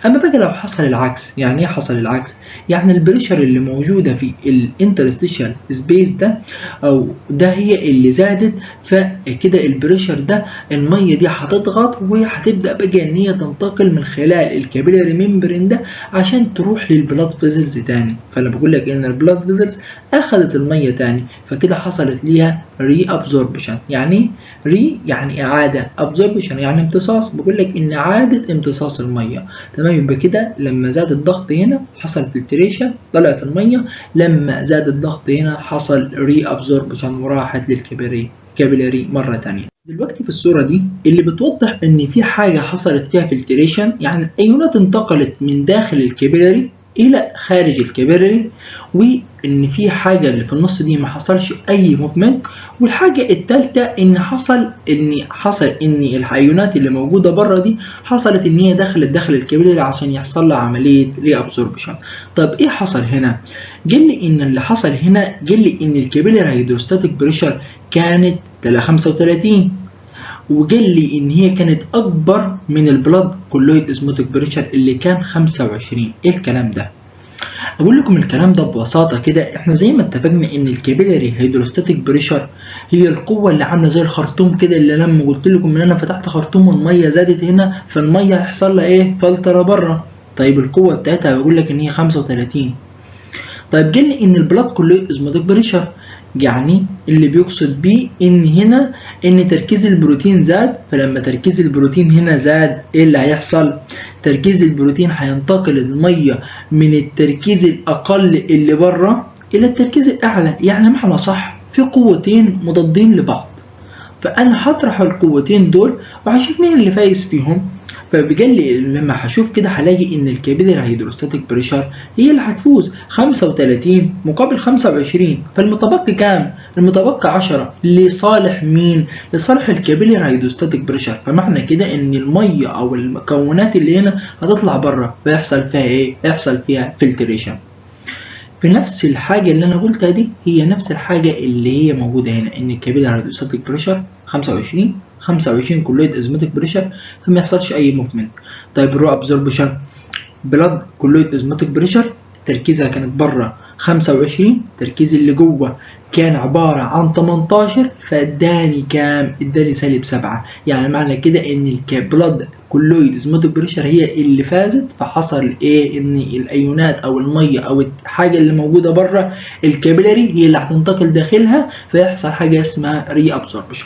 اما بقى لو حصل العكس، يعني ايه حصل العكس؟ يعني ال pressure اللي موجودة في ال interstitial space ده او ده هي اللي زادت، فكده ال pressure ده المية دي هتضغط وهتبدا بقى ان هي تنتقل من خلال ال capillary membrane ده عشان تروح لل blood vessels تاني. فانا بقول لك ان ال blood vessels اخذت المية تاني، فكده حصلت ليها reabsorption. يعني re يعني اعاده، absorption يعني امتصاص. بقول لك ان اعاده امتصاص المية، تمام. يبقى كده لما زاد الضغط هنا حصل filtration طلعت الميه، لما زاد الضغط هنا حصل reabsorption وراحت لل capillary مرة تانية. دلوقتي في الصورة دي اللي بتوضح ان في حاجة حصلت فيها filtration، يعني الايونات انتقلت من داخل ال capillary الى خارج ال capillary، وان في حاجة اللي في النص دي ما حصلش اي movement، والحاجة الثالثة ان حصل ان الايونات اللي موجودة بره دي حصلت ان هي دخلت داخل ال capillary عشان يحصل لها عملية reabsorption. طب ايه حصل هنا؟ قال لي ان اللي حصل هنا، قال لي ان ال capillary hydrostatic pressure كانت 35، وقال لي ان هي كانت اكبر من ال blood colloid osmotic pressure اللي كان 25. ايه الكلام ده؟ اقول لكم الكلام ده ببساطة كده، احنا زي ما اتفقنا ان ال capillary hydrostatic pressure هي القوة اللي عامله زي الخرطوم كده، اللي لما قلت لكم ان انا فتحت خرطوم والمية زادت هنا، فالميه هيحصل لها ايه؟ فلترة بره. طيب القوة بتاعتها بقول لك ان هي 35. طيب قال لي ان ال blood colloid osmotic pressure، يعني اللي بيقصد بيه ان هنا ان تركيز البروتين زاد، فلما تركيز البروتين هنا زاد ايه اللي هيحصل؟ تركيز البروتين هينتقل المية من التركيز الاقل اللي بره الى التركيز الاعلى. يعني معنى صح في قوتين مضادين لبعض، فانا هطرح القوتين دول وهشوف مين اللي فايز فيهم. فبجلي لما هشوف كده هلاقي ان ال capillary hydrostatic pressure هي اللي هتفوز، 35 مقابل 25، فالمتبقي كام؟ المتبقي 10 لصالح مين؟ لصالح ال capillary hydrostatic pressure. فمعنى كده ان المية او المكونات اللي هنا هتطلع بره، فيحصل فيها ايه؟ يحصل فيها filtration. في نفس الحاجة اللي انا قلتها دي هي نفس الحاجة اللي هي موجودة هنا، ان ال capillary hydrostatic pressure 25 25 colloid osmotic pressure، فما يحصلش اي movement. طيب ال reabsorption blood colloid osmotic pressure تركيزها كانت بره 25، تركيز اللي جوه كان عبارة عن 18، فاداني كام؟ اداني سالب 7. يعني معنى كده ان ال blood colloid osmotic pressure هي اللي فازت، فحصل ايه؟ ان الايونات او المية او الحاجة اللي موجودة بره ال capillary هي اللي هتنتقل داخلها، فيحصل حاجة اسمها reabsorption.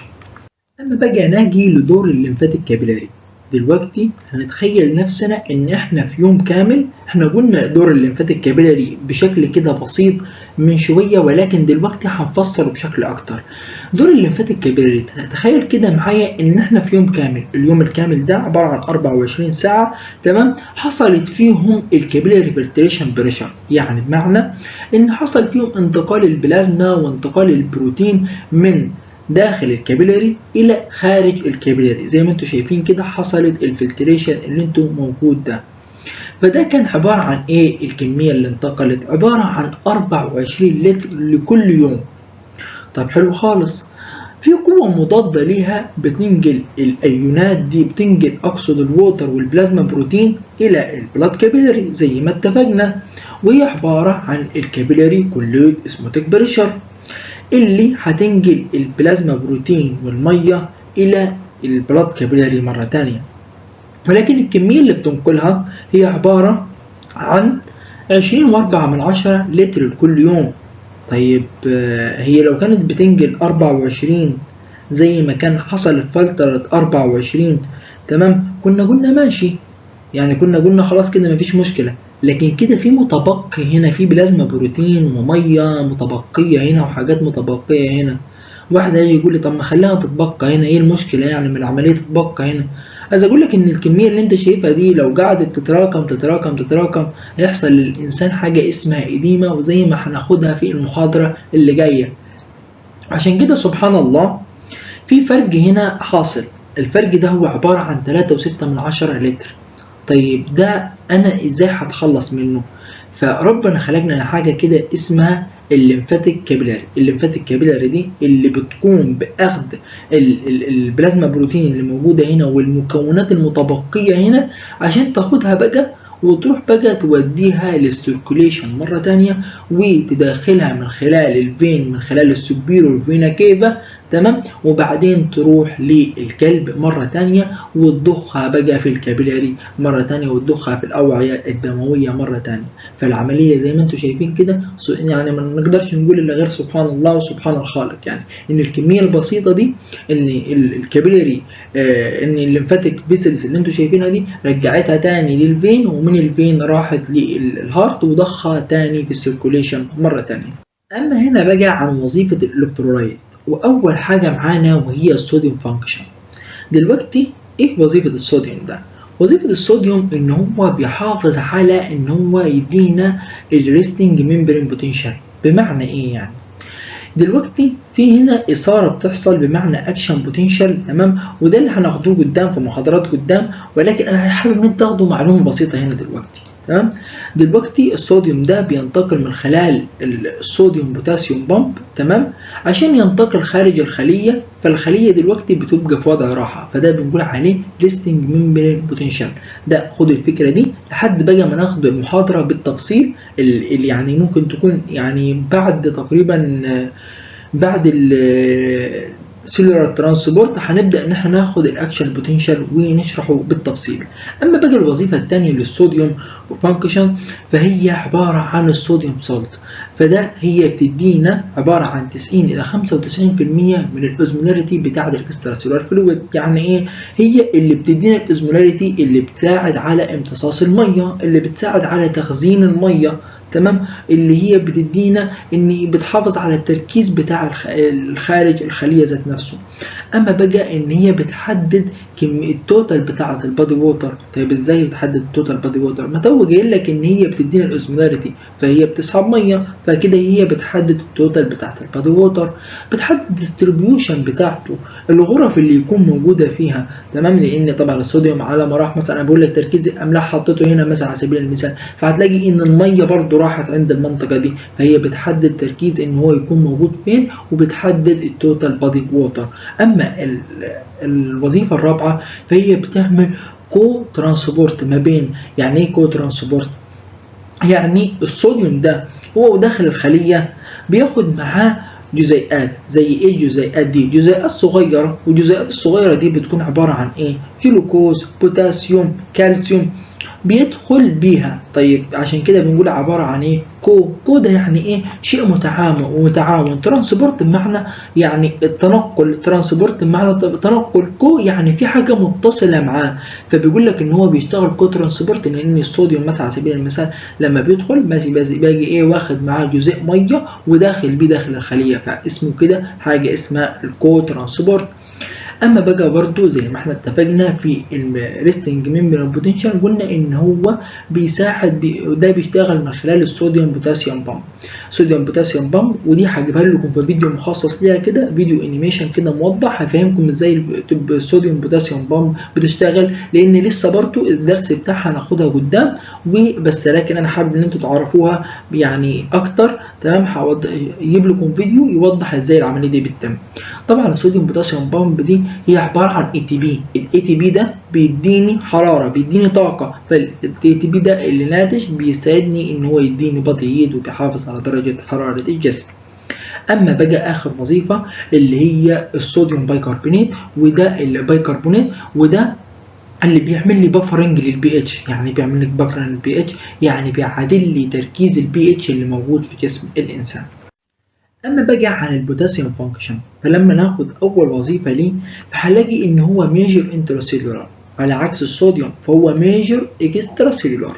اما بقى ناجي لدور ال lymphatic capillary. دلوقتي هنتخيل نفسنا ان احنا في يوم كامل، احنا قلنا دور ال lymphatic capillary بشكل كده بسيط من شوية، ولكن دلوقتي هنفسره بشكل اكتر. دور ال lymphatic capillary، تخيل كده معايا ان احنا في يوم كامل، اليوم الكامل ده عبارة عن 24 ساعة، تمام، حصلت فيهم ال capillary filtration pressure، يعني بمعنى ان حصل فيهم انتقال البلازما وانتقال البروتين من داخل ال capillary الى خارج ال capillary، زي ما انتم شايفين كده حصلت ال filtration اللي انتم موجود ده. فده كان عبارة عن ايه؟ الكمية اللي انتقلت عبارة عن 24 لتر لكل يوم. طب حلو خالص. في قوة مضادة ليها بتنقل الايونات دي، بتنقل اقصد ال water وال plasma protein الى ال blood capillary زي ما اتفقنا، وهي عبارة عن ال capillary colloid osmotic pressure اللي هتنقل ال plasma protein والمية الى ال blood capillary مرة تانية. ولكن الكمية اللي بتنقلها هي عبارة عن 20.4 لتر لكل يوم. طيب هي لو كانت بتنقل 24 زي ما كان حصل فلترة 24، تمام، كنا قلنا ماشي، يعني كنا قلنا خلاص كده مفيش مشكلة. لكن كده في متبقي هنا، في plasma protein ومية متبقية هنا وحاجات متبقية هنا. واحد هيجي يقول لي طب ما خليها تتبقى هنا، ايه المشكلة يعني من العملية تتبقى هنا؟ عايز اقول لك ان الكمية اللي انت شايفها دي لو قعدت تتراكم تتراكم تتراكم هيحصل للانسان حاجة اسمها edema، وزي ما هناخدها في المحاضرة اللي جاية. عشان كده سبحان الله في فرق هنا حاصل، الفرق ده هو عبارة عن 3.6 لتر. طيب ده انا ازاي هتخلص منه؟ فربنا خلقنا حاجة كده اسمها ال lymphatic capillary. ال lymphatic capillary دي اللي بتقوم باخذ ال plasma protein اللي موجودة هنا والمكونات المتبقية هنا عشان تاخدها بقى وتروح بقى توديها لل circulation مرة تانية وتدخلها من خلال ال vein، من خلال ال superior vena cava، تمام، وبعدين تروح للقلب مرة تانية وتضخها بقى في ال capillary مرة تانية وتضخها في الأوعية الدموية مرة تانية. فالعملية زي ما انتم شايفين كده يعني ما نقدرش نقول إلا غير سبحان الله وسبحان الخالق، يعني إن الكمية البسيطة دي، إن ال capillary إن ال lymphatic vessels اللي انتم شايفينها دي رجعتها تاني لل vein، ومن ال vein راحت لل heart وضخها تاني في ال circulation مرة تانية. أما هنا بقى عن وظيفة ال electrolyte، وأول حاجة معانا وهي ال sodium function. دلوقتي إيه وظيفة الصوديوم ده؟ وظيفة الصوديوم إن هو بيحافظ على إن هو يدينا ال resting membrane potential. بمعنى إيه يعني؟ دلوقتي في هنا إثارة بتحصل بمعنى action potential، تمام، وده اللي هناخدوه قدام في محاضرات قدام، ولكن أنا حابب إن انتوا تاخدوا معلومة بسيطة هنا دلوقتي، تمام. دلوقتي الصوديوم ده بينتقل من خلال ال sodium potassium pump، تمام، عشان ينتقل خارج الخلية، فالخلية دلوقتي بتبقى في وضع راحة، فده بنقول عليه resting membrane potential. ده خد الفكرة دي لحد بقى ما ناخد المحاضرة بالتفصيل اللي يعني ممكن تكون يعني بعد تقريبا بعد ال cellular transport هنبدا ان احنا ناخد ال action potential ونشرحه بالتفصيل. اما بقى الوظيفة الثانية للصوديوم function فهي عبارة عن ال sodium salt، فده هي بتدينا عبارة عن 90 الى 95% من ال osmolarity بتاعه ال extracellular fluid. يعني ايه؟ هي اللي بتدينا ال osmolarity اللي بتساعد على امتصاص المية، اللي بتساعد على تخزين المية، تمام، اللي هي بتدينا ان بتحافظ على التركيز بتاع الخارج الخلية ذات نفسه. اما بقى ان هي بتحدد كمية ال total بتاعه ال body water. طيب ازاي بتحدد ال total body water؟ ما تو جاي لك ان هي بتدينا ال osmolarity، فهي بتسحب مية، فكده هي بتحدد ال total بتاعه ال body water، بتحدد ال distribution بتاعته، الغرف اللي يكون موجودة فيها، تمام. لان طبعا الصوديوم على ما راح مثلا، انا بقول لك تركيز الاملاح حطيته هنا مثلا على سبيل المثال، فهتلاقي ان المية برضو راحت عند المنطقة دي، فهي بتحدد تركيز ان هو يكون موجود فين، وبتحدد ال total body water. اما الوظيفة الرابعة فهي بتعمل co-transport ما بين، يعني ايه co-transport؟ يعني الصوديوم ده هو داخل الخلية بياخد معاه جزيئات. زي ايه الجزيئات دي؟ جزيئات صغيره، والجزيئات الصغيرة دي بتكون عبارة عن ايه؟ جلوكوز، بوتاسيوم، كالسيوم، بيدخل بيها. طيب عشان كده بنقول عبارة عن ايه؟ co. co ده يعني ايه؟ شيء متعاون ومتعاون. transport بمعنى يعني التنقل، transport بمعنى تنقل، co يعني في حاجة متصلة معاه. فبيقول لك ان هو بيشتغل co-transport، لان الصوديوم مثلا على سبيل المثال لما بيدخل ماشي باجي ايه؟ واخد معاه جزيء مية وداخل بيه داخل الخلية، فاسمه كده حاجة اسمها ال co-transport. اما بقى برضو زي ما احنا اتفقنا في ال resting membrane potential، قلنا ان هو بيساعد ده بيشتغل من خلال ال sodium potassium pump، sodium potassium pump، ودي هجيبها لكم في فيديو مخصص ليها كده، فيديو animation كده موضح هفهمكم ازاي ال sodium potassium pump بتشتغل، لان لسه برضو الدرس بتاعها هناخدها قدام وبس، لكن انا حابب ان انتوا تعرفوها يعني اكتر، تمام. هجيب لكم فيديو يوضح ازاي العملية دي بتتم. طبعا ال sodium potassium pump دي هي عبارة عن ATP. ال ATP ده بيديني حراره، بيديني طاقه، فال ATP ده اللي ناتج بيساعدني ان هو يديني body heat وبيحافظ على درجه حرارة الجسم. اما بقى اخر وظيفة اللي هي ال sodium bicarbonate، وده البايكربونات وده اللي بيعمل لي buffering لل pH. يعني بيعمل لك buffering لل pH، يعني بيعادل لي تركيز ال pH اللي موجود في جسم الانسان. اما بقى عن ال potassium function، فلما ناخد اول وظيفة ليه فهنلاقي ان هو major intracellular على عكس الصوديوم فهو major extracellular.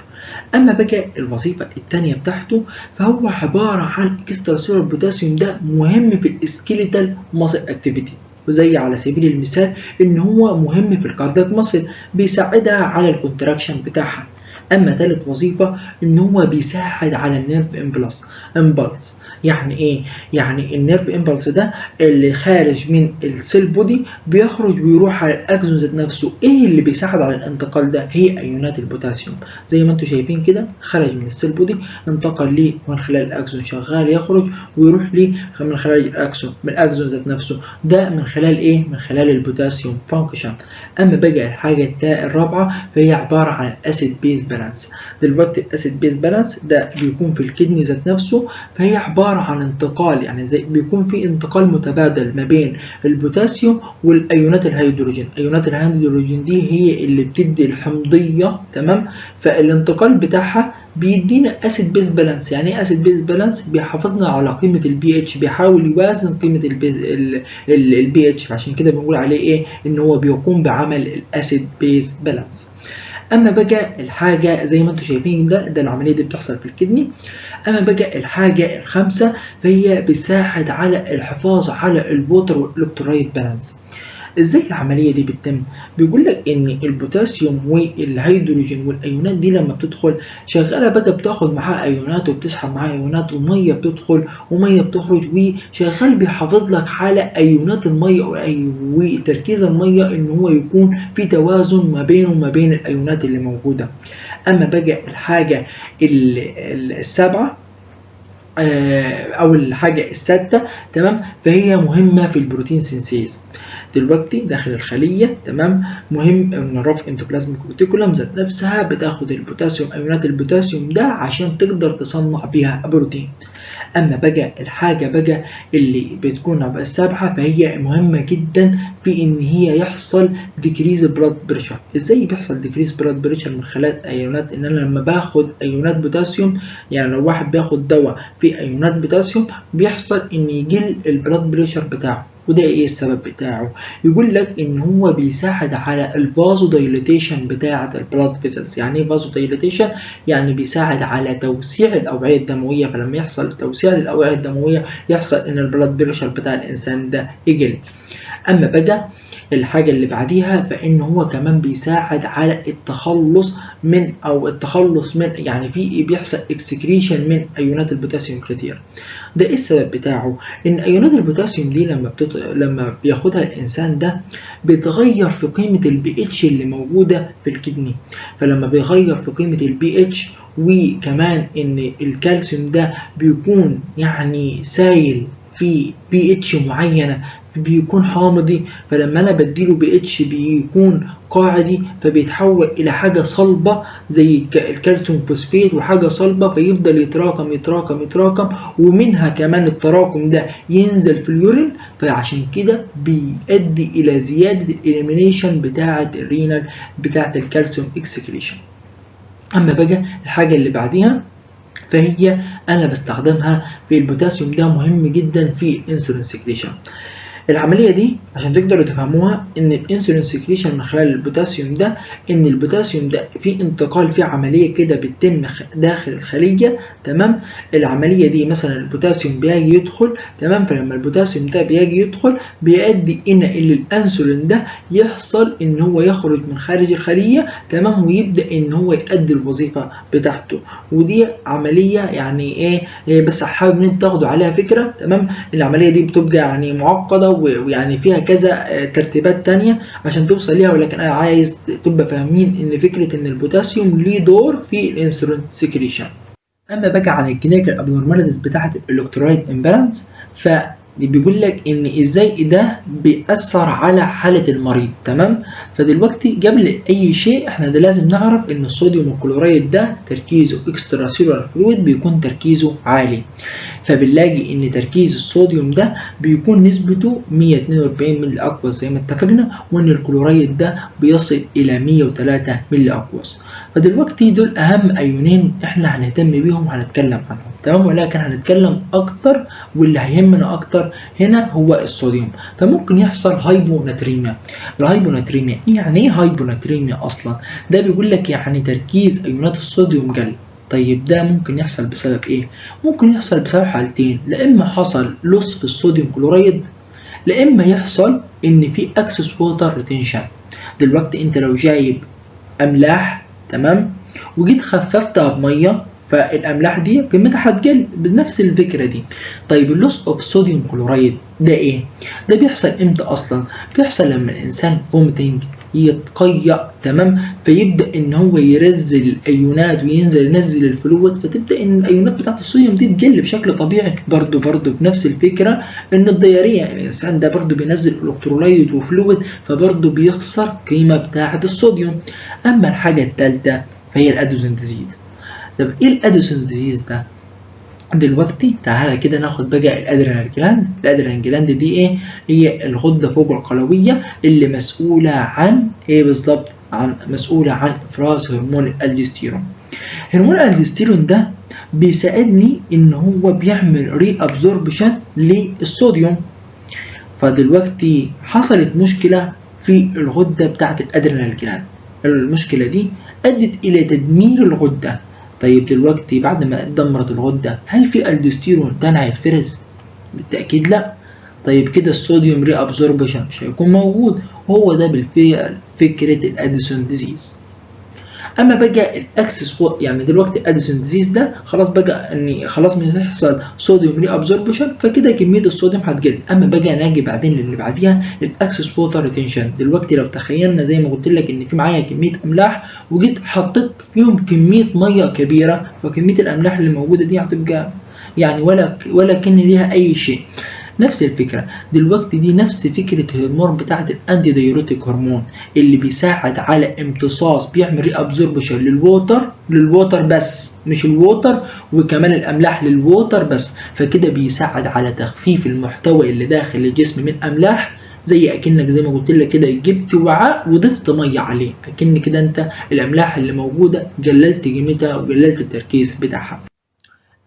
اما بقى الوظيفة الثانية بتاعته فهو عبارة عن extracellular potassium ده مهم في ال skeletal muscle activity، وزي على سبيل المثال ان هو مهم في ال cardiac muscle، بيساعدها على ال contraction بتاعها. اما ثالث وظيفة ان هو بيساعد على ال nerve impulse. يعني ايه؟ يعني ال nerve impulse ده اللي خارج من ال cell body بيخرج ويروح على ال axon ذات نفسه. ايه اللي بيساعد على الانتقال ده؟ هي ايونات البوتاسيوم. زي ما انتم شايفين كده، خرج من ال cell body انتقل ليه من خلال ال axon، شغال يخرج ويروح ليه من خلال ال axon، من ال axon ذات نفسه، ده من خلال ايه؟ من خلال ال potassium function. اما بقى الحاجة الرابعة فهي عبارة عن ال acid base balance. دلوقتي ال acid base balance ده بيكون في ال kidney ذات نفسه، فهي عبارة عن انتقال، يعني زي بيكون في انتقال متبادل ما بين البوتاسيوم والايونات الهيدروجين. ايونات الهيدروجين دي هي اللي بتدي الحمضيه، تمام، فالانتقال بتاعها بيدينا acid base balance. يعني ايه acid base balance؟ بيحافظنا على قيمة ال pH، بيحاول يوازن قيمة ال pH، فعشان كده بنقول عليه ايه؟ ان هو بيقوم بعمل ال acid base balance. اما بقى الحاجة زي ما انتم شايفين ده العملية دي بتحصل في ال kidney. اما بقى الحاجة الخامسة فهي بتساعد على الحفاظ على ال water وال electrolyte balance. ازاي العملية دي بتتم؟ بيقول لك ان البوتاسيوم والهيدروجين والايونات دي لما بتدخل شغالة بقى، بتاخد معاها ايونات وبتسحب معاها ايونات، ومية بتدخل ومية بتخرج، وشغال بيحافظ لك على ايونات المية وتركيز المية ان هو يكون في توازن ما بينه وما بين الايونات اللي موجودة. اما بقى الحاجة السابعة او الحاجة السادسه، تمام، فهي مهمة في ال protein synthesis دلوقتي داخل الخلية، تمام. مهم ان ال rough endoplasmic reticulum ذات نفسها بتاخد البوتاسيوم، ايونات البوتاسيوم ده عشان تقدر تصنع بيها بروتين. اما بقى الحاجة بقى اللي بتكون السابعة فهي مهمة جدا في ان هي يحصل decrease blood pressure. ازاي بيحصل decrease blood pressure؟ من خلال ايونات، ان انا لما باخد ايونات بوتاسيوم، يعني لو واحد بياخد دواء في ايونات بوتاسيوم بيحصل ان يقل ال blood pressure بتاعه. وده ايه السبب بتاعه؟ يقول لك ان هو بيساعد على ال vasodilatation بتاعه ال blood vessels. يعني ايه vasodilatation؟ يعني بيساعد على توسيع الاوعية الدمويه، فلما يحصل توسيع للاوعيه الدموية يحصل ان ال blood pressure بتاع الانسان ده يقل. اما بقى الحاجة اللي بعديها فإن هو كمان بيساعد على التخلص من أو التخلص من، يعني في بيحصل excretion من أيونات البوتاسيوم كتير. ده إيه السبب بتاعه؟ إن أيونات البوتاسيوم دي لما بياخدها الإنسان ده بتغير في قيمة ال pH اللي موجودة في ال kidney، فلما بيغير في قيمة ال pH وكمان إن الكالسيوم ده بيكون يعني سايل في pH معينة بيكون حامضي، فلما انا بديله pH بيكون قاعدي، فبيتحول الى حاجة صلبه زي ال calcium phosphate وحاجه صلبه، فيفضل يتراكم يتراكم يتراكم، ومنها كمان التراكم ده ينزل في ال urine، فعشان كده بيؤدي الى زيادة ال elimination بتاعه ال renal بتاعه ال calcium excretion. اما بقى الحاجة اللي بعديها فهي انا بستخدمها في البوتاسيوم، ده مهم جدا في ال insulin secretion. العملية دي عشان تقدروا تفهموها ان ال insulin secretion من خلال البوتاسيوم ده، ان البوتاسيوم ده في انتقال، في عملية كده بتتم داخل الخلية، تمام. العملية دي مثلا البوتاسيوم بيجي يدخل، تمام، فلما البوتاسيوم ده بيجي يدخل بيؤدي ان الانسولين ده يحصل ان هو يخرج من خارج الخلية، تمام، ويبدأ ان هو يؤدي الوظيفة بتاعته. ودي عملية يعني ايه بس حابب ان انتوا تاخدوا عليها فكرة، تمام. العملية دي بتبقى يعني معقدة ويعني فيها كذا ترتيبات تانية عشان توصل ليها، ولكن انا عايز تبقى فاهمين ان فكرة ان البوتاسيوم ليه دور في ال insulin secretion. اما بقى عن ال clinical abnormalities بتاعة ال electrolyte imbalance، فبيقول لك ان ازاي ده بيأثر على حالة المريض، تمام. فدلوقتي قبل اي شيء احنا ده لازم نعرف ان الصوديوم والكلورايد ده تركيزه extracellular fluid بيكون تركيزه عالي، فبنلاقي ان تركيز الصوديوم ده بيكون نسبته 142 milliequivalents زي ما اتفقنا، وان الكلورايد ده بيصل الى 103 milliequivalents. فدلوقتي دول اهم ايونين احنا هنهتم بيهم وهنتكلم عنهم، تمام، ولكن هنتكلم اكتر واللي هيهمنا اكتر هنا هو الصوديوم. فممكن يحصل hyponatremia. ال hyponatremia يعني ايه hyponatremia اصلا؟ ده بيقول لك يعني تركيز ايونات الصوديوم قل. طيب ده ممكن يحصل بسبب ايه؟ ممكن يحصل بسبب حالتين، لا اما حصل loss في ال sodium chloride، لا اما يحصل ان في excess water retention. دلوقتي انت لو جايب املاح، تمام، وجيت خففتها بميه، فالاملاح دي قيمتها هتقل بنفس الفكرة دي. طيب ال loss of sodium chloride ده ايه؟ ده بيحصل امتى اصلا؟ بيحصل لما الانسان vomiting، يتقيأ، تمام، فيبدا ان هو ينزل الايونات وينزل ينزل ال fluid، فتبدا ان الايونات بتاعت الصوديوم دي تقل بشكل طبيعي. برضو بنفس الفكرة ان ال diarrhea الانسان ده برضو بينزل electrolyte و fluid، فبرضو بيخسر قيمة بتاعه الصوديوم. اما الحاجة الثالثة فهي ال Addison disease. طب ايه ال Addison disease ده؟ دلوقتي تعالى كده ناخد بقى ال adrenal gland. ال adrenal gland دي ايه؟ هي الغدة فوق القلويه اللي مسؤولة عن ايه بالظبط؟ عن مسؤولة عن افراز هرمون الالدوستيرون. هرمون الالدوستيرون ده بيساعدني ان هو بيعمل reabsorption للصوديوم. فدلوقتي حصلت مشكلة في الغدة بتاعت ال adrenal gland، المشكلة دي ادت الى تدمير الغدة. طيب دلوقتي بعد ما اتدمرت الغدة هل في الدوستيرون تاني هيتفرز؟ بالتأكيد لا. طيب كده ال sodium reabsorption مش هيكون موجود. هو ده بالفعل فكرة ال Addison disease. اما بقى ال excess، يعني دلوقتي ال Addison disease ده خلاص بقى ان خلاص مش هيحصل sodium reabsorption، فكده كمية الصوديوم هتقل. اما بقى ناجي بعدين للي بعديها ال excess water retention. دلوقتي لو تخيلنا زي ما قلت لك ان في معايا كمية املاح وجيت حطيت فيهم كمية مية كبيرة، فكميه الاملاح اللي موجودة دي هتبقى يعني ولا كان ليها اي شيء. نفس الفكرة دلوقتي دي نفس فكرة الهرمون بتاعت ال antidiuretic hormone اللي بيساعد على امتصاص، بيعمل reabsorption لل water، لل water بس مش ال water وكمان الاملاح، لل water بس. فكده بيساعد على تخفيف المحتوى اللي داخل الجسم من املاح، زي اكنك زي ما قلت لك كده جبت وعاء وضفت مية عليه، اكن كده انت الاملاح اللي موجودة قللت قيمتها وقللت التركيز بتاعها.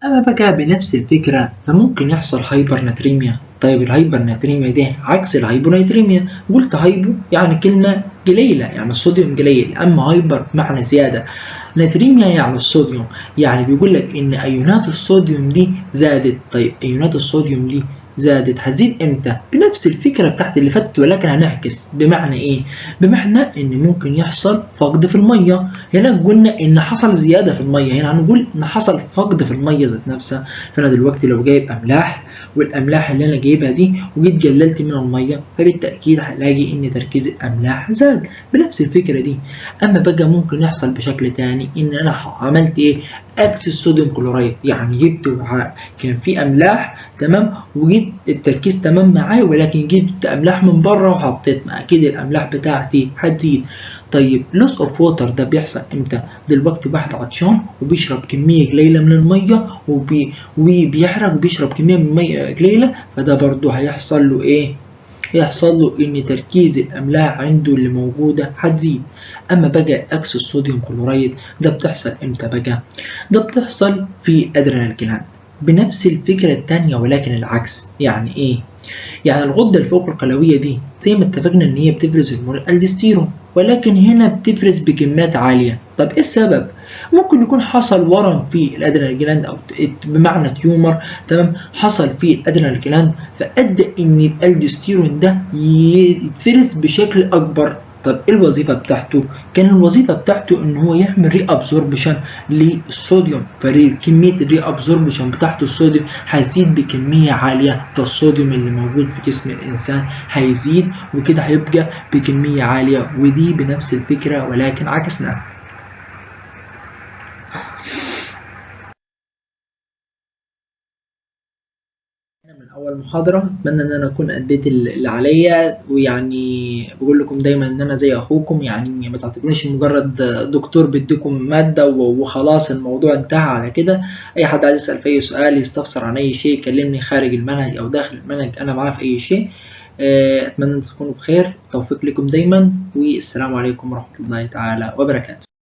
اما بقى بنفس الفكرة فممكن يحصل hypernatremia. طيب ال hypernatremia دي عكس ال hyponatremia. قلت hypo يعني كلمة قليله، يعني الصوديوم قليل، اما hyper معنى زيادة، natremia يعني الصوديوم، يعني بيقول لك ان ايونات الصوديوم دي زادت. طيب ايونات الصوديوم دي زادت هتزيد امتى؟ بنفس الفكرة بتاعت اللي فاتت ولكن هنعكس. بمعنى ايه؟ بمعنى ان ممكن يحصل فقد في المية. هنا قلنا ان حصل زيادة في المية، هنا هنقول ان حصل فقد في المية ذات نفسها. فانا دلوقتي لو جايب املاح، والاملاح اللي انا جايبها دي وجيت قللت من المية، فبالتاكيد هلاقي ان تركيز الاملاح زاد بنفس الفكرة دي. اما بقى ممكن يحصل بشكل تاني، ان انا عملت ايه؟ excess sodium chloride، يعني جبت وعاء كان فيه املاح، تمام، وجيت التركيز تمام معايا، ولكن جبت املاح من بره وحطيت، ما اكيد الاملاح بتاعتي هتزيد. طيب loss of water ده بيحصل امتى؟ دلوقتي واحد عطشان وبيشرب كمية قليله من المية وبيحرق وبيشرب كمية من المية قليله، فده برضو هيحصل له ايه؟ يحصل له ان تركيز الاملاح عنده اللي موجودة هتزيد. اما بقى excess ال sodium chloride ده بتحصل امتى بقى؟ ده بتحصل في adrenal gland بنفس الفكرة التانية ولكن العكس. يعني ايه؟ يعني الغدة الفوق القلوية دي زي ما اتفقنا ان هي بتفرز هرمون الالدوستيرون، ولكن هنا بتفرز بكميات عالية. طب ايه السبب؟ ممكن يكون حصل ورم في ال adrenal gland او بمعنى tumor، تمام، حصل في ال adrenal gland فادى ان الالدوستيرون ده يتفرز بشكل اكبر. طب ايه الوظيفة بتاعته؟ كان الوظيفة بتاعته ان هو يعمل reabsorption للصوديوم، فكميه ال reabsorption بتاعته الصوديوم هتزيد بكمية عالية، فالصوديوم اللي موجود في جسم الانسان هيزيد، وكده هيبقى بكمية عالية. ودي بنفس الفكرة ولكن عكسناها. من اول محاضرة اتمنى ان انا اكون اديت اللي عليا، ويعني بقول لكم دايما ان انا زي اخوكم، يعني ما تعتبرونيش مجرد دكتور بيديكم مادة وخلاص الموضوع انتهى على كده. اي حد عايز يسال في اي سؤال، يستفسر عن اي شيء، يكلمني خارج المنهج او داخل المنهج، انا معاه في اي شيء. اتمنى ان تكونوا بخير، توفيق لكم دايما، والسلام عليكم ورحمة الله تعالى وبركاته.